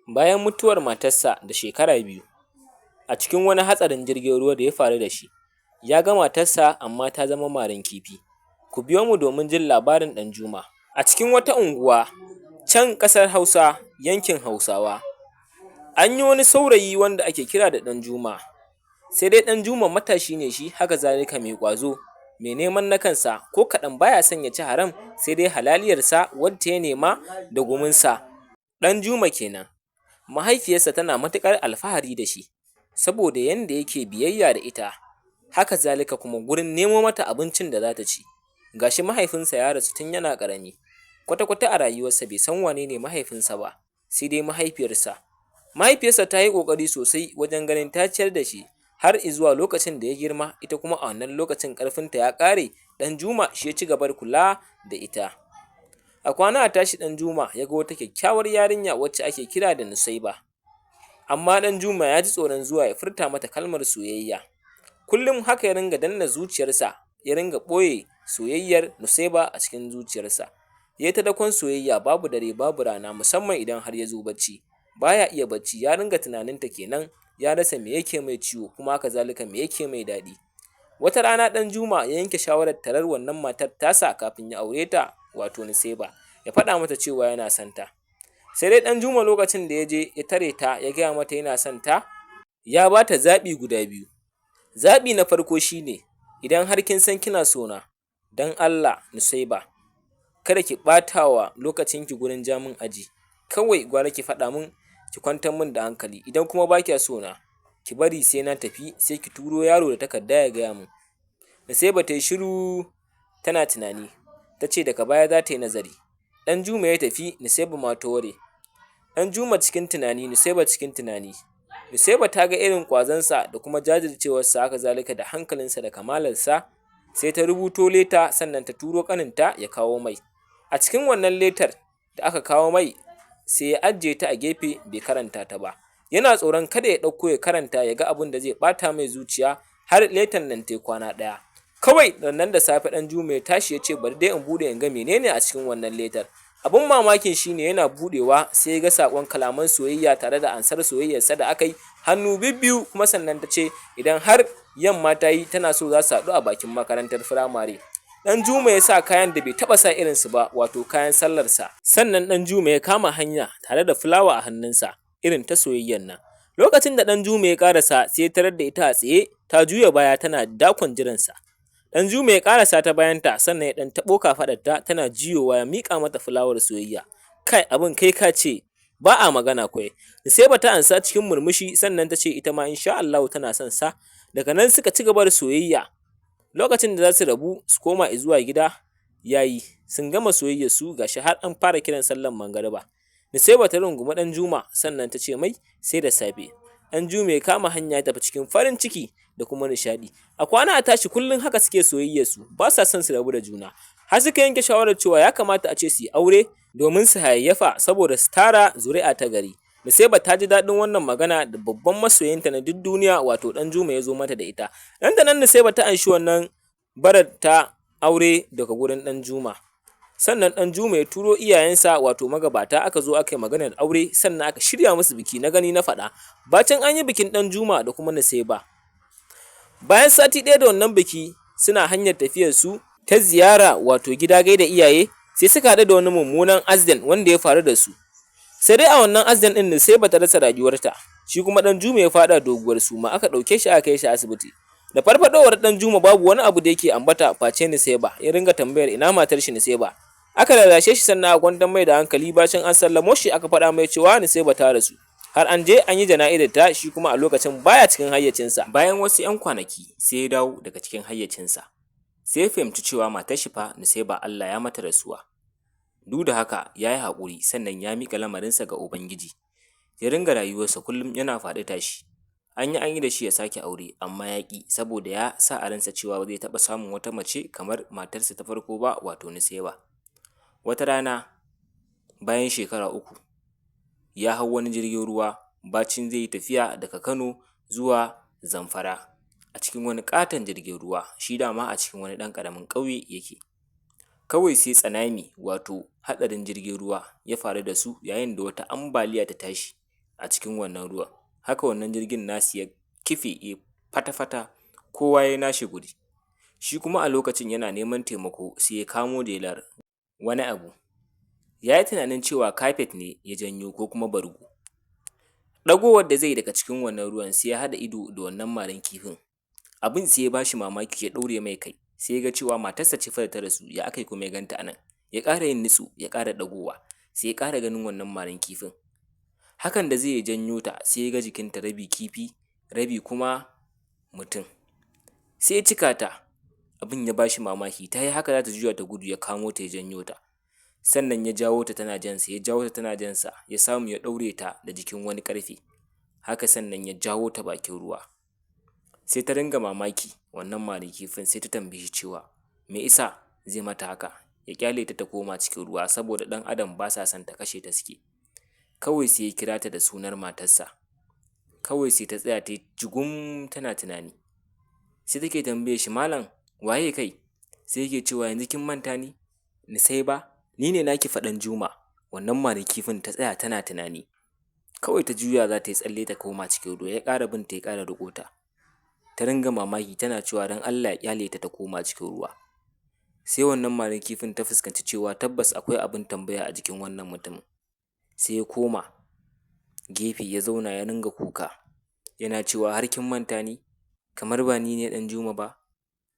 Bayan mutuwar matarsa da shekara 2, a cikin wani hatsarin jirgin ruwa da ya faru da shi, ya ga matarsa amma ta zama marin kifi. Ku biyo mu domin jin labarin Ɗanjuma. A cikin wata unguwa can ƙasar Hausa, yankin Hausawa, an yi wani saurayi wanda ake kira da Ɗanjuma. Sai dai Ɗanjuma matashi ne shi, haka zalika mai ƙwazo, mai neman na kansa, ko kaɗan baya son ya ci haram, sai dai halaliyarsa wacce ya nema da guminsa. Ɗanjuma kenan. Mahaifiyarsa tana matuƙar alfahari da shi, saboda yanda yake biyayya da ita, haka zalika kuma gurin nemo mata abincin da za ta ci. Ga shi mahaifinsa ya rasu tun yana ƙarami, kwata-kwata a rayuwarsa bai san wane ne mahaifinsa ba, sai dai mahaifiyarsa. Mahaifiyarsa ta yi ƙoƙari sosai wajen ganin ta ciyar da shi har izuwa lokacin da ya girma, ita kuma a wannan lokacin ƙarfinta ya ƙare, Ɗanjuma shi ya ci gaba da kula da ita. A kwana a tashi Ɗanjuma ya ga wata kyakkyawar yarinya wacce ake kira da Nusaiba. Amma Ɗanjuma ya ji tsoron zuwa ya furta mata kalmar soyayya. Kullum haka ya ringa danne zuciyarsa, ya ringa ɓoye soyayyar Nusaiba a cikin zuciyarsa. Ya yi ta dakon soyayya babu dare babu rana, musamman idan har ya zo bacci. Baya iya bacci, ya ringa tunaninta kenan, ya rasa me yake mai ciwo, kuma haka zalika me yake mai daɗi. Wata rana Ɗanjuma ya yanke shawarar tarar wannan matar tasa kafin ya aure ta, wato Nusaiba, ya faɗa mata cewa yana son ta. Sai dai Ɗanjuma lokacin da ya je ya tare ta, ya gaya mata yana son ta, ya ba ta zaɓi guda biyu. Zaɓi na farko shi ne, idan har kin san kina so na, don Allah Nusaiba, kada ki ɓata wa lokacinki gurin ja min aji, kawai gwara ki faɗa min, ki kwantar min da hankali. Idan kuma ba kya so na, ki bari sai na tafi, sai ki turo yaro da takarda ya gaya min. Nusaiba ta yi shiru tana tunani, ta ce daga baya za ta yi nazari. Ɗanjuma ya tafi, Nusaiba ma ta ware. Ɗanjuma cikin tunani, Nusaiba cikin tunani. Nusaiba ta ga irin ƙwazonsa da kuma jajircewarsa, haka zalika da hankalinsa da kamalarsa, sai ta rubuto leta, sannan ta turo ƙaninta ya kawo mai. A cikin wannan letar da aka kawo mai, sai ya ajiye ta a gefe bai karanta ta ba. Yana tsoron kada ya ɗauko ya karanta ya ga abin da zai ɓata mai zuciya, har letar nan ta yi kwana ɗaya. Kawai nan da safe Ɗanjuma ya tashi ya ce bari dai in buɗe in ga menene a cikin wannan letar. Abin mamakin shine yana buɗewa sai ya ga saƙon kalaman soyayya tare da ansar soyayyarsa da aka yi hannu bibbiyu, kuma sannan ta ce idan har yamma ta yi tana so za su haɗu a bakin makarantar firamare. Ɗanjuma ya sa kayan da bai taɓa sa irinsu ba, wato kayan sallarsa. Sannan Ɗanjuma ya kama hanya tare da fulawa a hannunsa irin ta soyayyar nan. Lokacin da Ɗanjuma ya ƙarasa, sai ya tarar da ita a tsaye ta juya baya tana dakon jiransa. Ɗanjuma ya ƙarasa ta bayanta, sannan ya ɗan taɓo kafaɗarta, tana juyowa ya miƙa mata fulawar soyayya. Kai, abin kai ka ce ba a magana kawai. Nusaiba ta ansa cikin murmushi, sannan ta ce ita ma insha Allahu tana son sa. Daga nan suka ci gaba da soyayya. Lokacin da za su rabu su koma zuwa gida ya yi, sun gama soyayyar su, gashi har an fara kiran sallar mangariba. Nusaiba ta rungumi Ɗanjuma, sannan ta ce mai sai da safe. Ɗanjuma ya kama hanya ya tafi cikin farin ciki da kuma nishaɗi. A kwana a tashi kullum haka suke soyayyar su, ba sa son su rabu da juna. Har suka yanke shawarar cewa ya kamata a ce su yi aure domin su hayayyafa saboda su tara zuri'a ta gari. Nusaiba ta ji daɗin wannan magana da babban masoyinta na duk duniya, wato Ɗanjuma, ya zo mata da ita. Nan da nan Nusaiba ta anshi wannan barar ta aure daga gurin Ɗanjuma. Sannan Ɗanjuma ya turo iyayensa, wato magabata, aka zo aka yi maganar aure, sannan aka shirya musu biki na gani na faɗa. Bacin an yi bikin Ɗanjuma da kuma Nusaiba. Bayan sati ɗaya da wannan biki, suna hanyar tafiyar su ta ziyara, wato gida gaida iyaye, sai suka haɗu da wani mummunan accident wanda ya faru da su. Sai dai a wannan accident ɗin Nusaiba ta rasa rayuwarta, shi kuma Ɗanjuma ya faɗa doguwar suma, aka ɗauke shi aka kai shi asibiti. Da farfaɗowar Ɗanjuma, babu wani abu da yake ambata face Nusaiba, ya ringa tambayar ina matar shi Nusaiba. Aka lallashe shi, sannan aka kwantar mai da hankali. Bacin an sallamo shi, aka faɗa mai cewa Nusaiba ta rasu. Har an je an yi jana'izar ta, shi kuma a lokacin baya cikin hayyacinsa. Bayan wasu 'yan kwanaki sai ya dawo daga cikin hayyacinsa. Sai ya fahimci cewa matar shi fa Nusaiba Allah ya mata rasuwa. Duk da haka ya yi haƙuri, sannan ya miƙa lamarinsa ga Ubangiji. Ya ringa rayuwarsa kullum yana faɗi tashi. An yi an yi da shi ya sake aure, amma ya ƙi, saboda ya sa a ransa cewa ba zai taɓa samun wata mace kamar matarsa ta farko ba, wato Nusaiba. Wata rana bayan shekara 3, ya hau wani jirgin ruwa bacin zai yi tafiya daga Kano zuwa Zamfara a cikin wani ƙaton jirgin ruwa, shi dama a cikin wani ɗan ƙaramin ƙauye yake. Kawai sai tsunami, wato hatsarin jirgin ruwa, ya faru da su yayin da wata ambaliya ta tashi. a cikin wannan ruwan. Haka wannan jirgin nasu ya kife ya fata-fata, kowa ya nashi guri. Shi kuma a lokacin yana neman taimako, sai ya kamo jelar wani abu. Ya yi tunanin cewa kafet ne ya janyo ko kuma bargo. Ɗagowar da zai yi daga cikin wannan ruwan, sai ya haɗa ido da wannan marin kifin. Abin sai ya ba shi mamaki, ya ɗaure mai kai, sai ya ga cewa matarsa ce fa da ta rasu, ya aka yi kuma ya ganta a nan? Ya ƙara yin nutso, ya ƙara ɗagowa, sai ya ƙara ganin wannan marin kifin. Hakan da zai janyo ta, sai ya ga jikinta rabi kifi, rabi kuma mutum. Sai ya cika ta, abin ya ba shi mamaki, ta yi haka za ta juya ta gudu, ya kamo ta ya janyo ta. Sannan ya jawo ta tana jansa, ya jawo ta tana jansa, ya samu ya ɗaure ta da jikin wani ƙarfe. Haka sannan ya jawo ta bakin ruwa. Sai ta ringa mamaki wannan marin kifin, sai ta tambaye shi cewa me isa zai mata haka, ya ƙyale ta ta koma cikin ruwa, saboda ɗan adam ba sa son ta, kashe ta suke. Kawai sai ya kira ta da sunar matarsa. Kawai sai ta tsaya ta yi jigum tana tunani. Sai take tambaye shi, malam waye kai? Sai yake cewa yanzu kin manta ni? Nusaiba, ni ne naki fa Ɗanjuma. Wannan marin kifin ta tsaya tana tunani. Kawai ta juya za ta yi tsalle ta koma cikin ruwa, ya ƙara binta, ya ƙara riƙo ta. Ta ringa mamaki tana cewa don Allah ya ƙyale ta ta koma cikin ruwa. Sai wannan marin kifin ta fuskanci cewa tabbas akwai abin tambaya a jikin wannan mutumin. Sai ya koma gefe ya zauna ya ringa kuka. Yana cewa har kin manta ni? Kamar ba ni ne Ɗanjuma ba?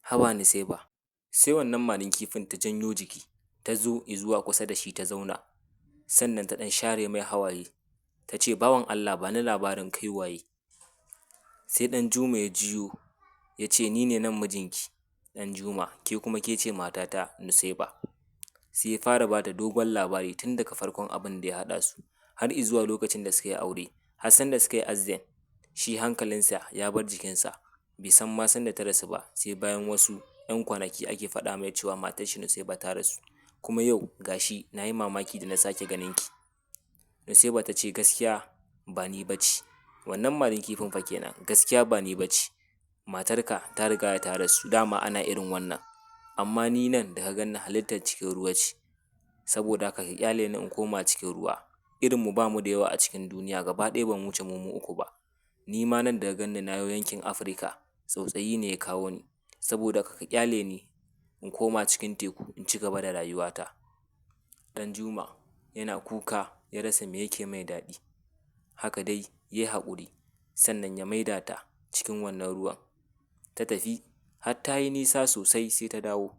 Haba Nusaiba. Sai wannan marin kifin ta janyo jiki, ta zo izuwa kusa da shi ta zauna. Sannan ta ɗan share mai hawaye. Ta ce bawan Allah ba ni labarin kai waye. Sai Ɗanjuma ya juyo ya ce ni ne nan mijinki Ɗanjuma, ke kuma ke ce matata Nusaiba. Sai ya fara ba ta dogon labari tun daga farkon abin da ya haɗa su har izuwa lokacin da suka yi aure, har sanda suka yi accident, shi hankalinsa ya bar jikinsa, bai san ma sanda ta rasu ba, sai bayan wasu ‘yan kwanaki ake faɗa mai cewa matar shi Nusaiba ta rasu. Kuma yau ga shi na yi mamaki da na sake ganin ki. Nusaiba ta ce gaskiya ba ni ba ce. Wannan marin kifin fa kenan, gaskiya ba ni ba ce. Matarka ta riga ta rasu, dama ana irin wannan. Amma ni nan da ka ganni halittar cikin ruwa ce. Saboda haka ka ƙyale ni in koma cikin ruwa. Irinmu ba mu da yawa a cikin duniya, gaba ɗaya ba mu wuce mu uku ba. Ni ma nan da ka ganni na yo yankin Afirka, tsautsayi ne ya kawo ni. Saboda haka ka ƙyale ni in koma cikin teku in ci gaba da rayuwata. Ɗanjuma yana kuka, ya rasa me yake mai daɗi. Haka dai ya yi haƙuri, sannan ya maida ta cikin wannan ruwan. Ta tafi har ta yi nisa sosai sai ta dawo.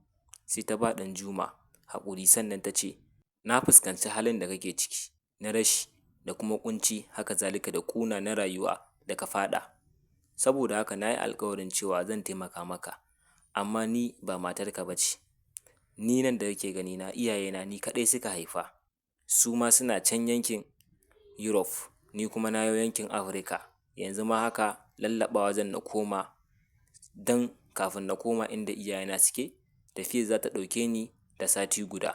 Sai ta ba Ɗanjuma haƙuri, sannan ta ce na fuskanci halin da kake ciki na rashi da kuma ƙunci, haka zalika da ƙuna na rayuwa da ka faɗa. Saboda haka na yi alƙawarin cewa zan taimaka maka, amma ni ba matarka ba ce. Ni nan da kake gani na, iyayena ni kaɗai suka haifa. Su ma suna can yankin Europe, ni kuma na yo yankin Afirka. Yanzu ma haka lallaɓawa zan na koma, don kafin na koma inda iyayena suke, tafiyar za ta ɗauke ni da sati guda,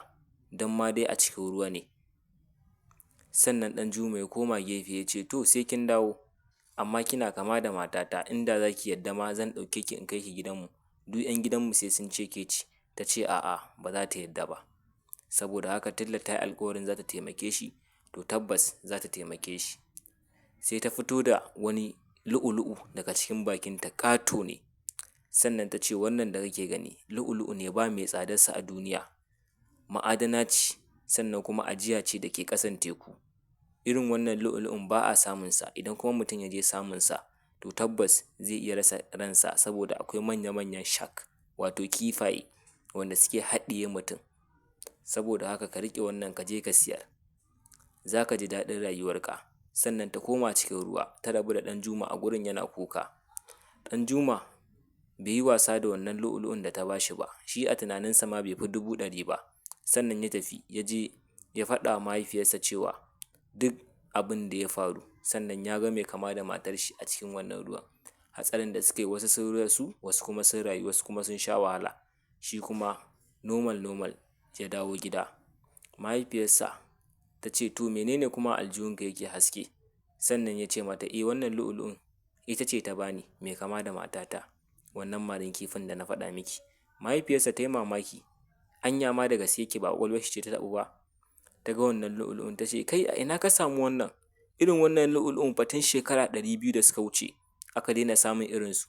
don ma dai a cikin ruwa ne. Sannan Ɗanjuma ya koma gefe ya ce to sai kin dawo, amma kina kama da matata, inda za ki yadda ma zan ɗauke ki in kai ki gidanmu. Duk ‘yan gidanmu sai sun ce ke ce. Ta ce a'a, ba za ta yadda ba. Saboda haka tunda ta yi alƙawarin za ta taimake shi, to tabbas za ta taimake shi. Sai ta fito da wani lu'u-lu'u daga cikin bakinta, ƙato ne. Sannan ta ce wannan da kake gani lu'u-lu'u ne ba mai tsadarsa a duniya. Ma'adana ce, sannan kuma ajiya ce da ke ƙasan teku. Irin wannan lu'u-lu'un ba a samunsa, idan kuma mutum ya je samunsa to tabbas zai iya rasa ransa, saboda akwai manya-manyan shark, wato kifaye wanda suke haɗiye mutum. Saboda haka ka riƙe wannan ka je ka siyar. Za ka ji daɗin rayuwarka. Sannan ta koma cikin ruwa, ta rabu da Ɗanjuma a gurin yana kuka. Ɗanjuma bai yi wasa da wannan lu'u-lu'un da ta ba shi ba, shi a tunaninsa ma bai fi 100,000 ba. Sannan ya tafi ya je ya faɗa wa mahaifiyarsa cewa duk abin da ya faru, sannan ya ga mai kama da matar shi a cikin wannan ruwan. Hatsarin da suka yi, wasu sun rasu, wasu kuma sun rayu, wasu kuma sun sha wahala. Shi kuma normal normal ya dawo gida. Mahaifiyarsa ta ce to menene kuma aljihunka yake haske? Sannan ya ce mata eh, wannan lu'u-lu'un ita ce ta bani, mai kama da matata, wannan marin kifin da na faɗa miki. Mahaifiyarsa ta yi mamaki, anya ma da gaske yake ba ƙwaƙwalwar shi ce ta taɓu ba. Ta ga wannan lu'u-lu'un ta ce kai a ina ka samu wannan? Irin wannan lu'ulu'un fa tun shekara 200 da suka wuce aka daina samun irinsu.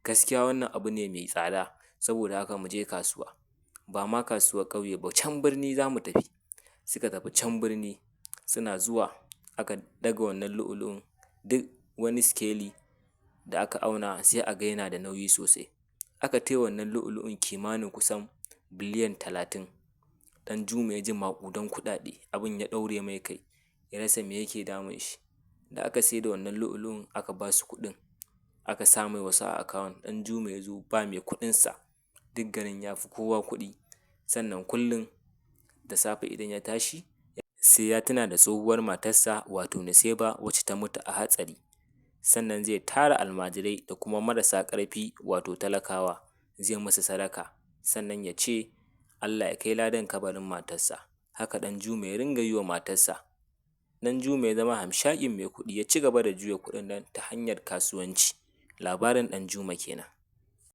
Gaskiya wannan abu ne mai tsada, saboda haka mu je kasuwa. Ba ma kasuwar ƙauye ba, can birni za mu tafi. Suka tafi can birni, suna zuwa aka ɗaga wannan lu'ulu'un, duk wani sikeli da aka auna sai a ga yana da nauyi sosai. Aka taya wannan lu'ulu'un kimanin kusan biliyan 30. Ɗanjuma ya ji maƙudan kuɗaɗe, abin ya ɗaure mai kai, ya rasa me yake damun shi. Da aka saida wannan lu'ulu'un aka ba su kuɗin, aka sa mai wasu a akawun. Ɗanjuma ya zo ba mai kuɗinsa, duk garin ya fi kowa kuɗi. Sannan kullum da safe idan ya tashi, sai ya tuna da tsohuwar matarsa wato Nusaiba wacce ta mutu a hatsari. Sannan zai tara almajirai da kuma marasa ƙarfi wato talakawa, zai musu sadaka. Sannan ya ce Allah ya kai ladan kabarin matarsa. Haka Ɗanjuma ya ringa yi wa matarsa. Ɗanjuma ya zama hamshaƙin mai kuɗi, ya ci gaba da juya kuɗin nan ta hanyar kasuwanci. Labarin Ɗanjuma kenan.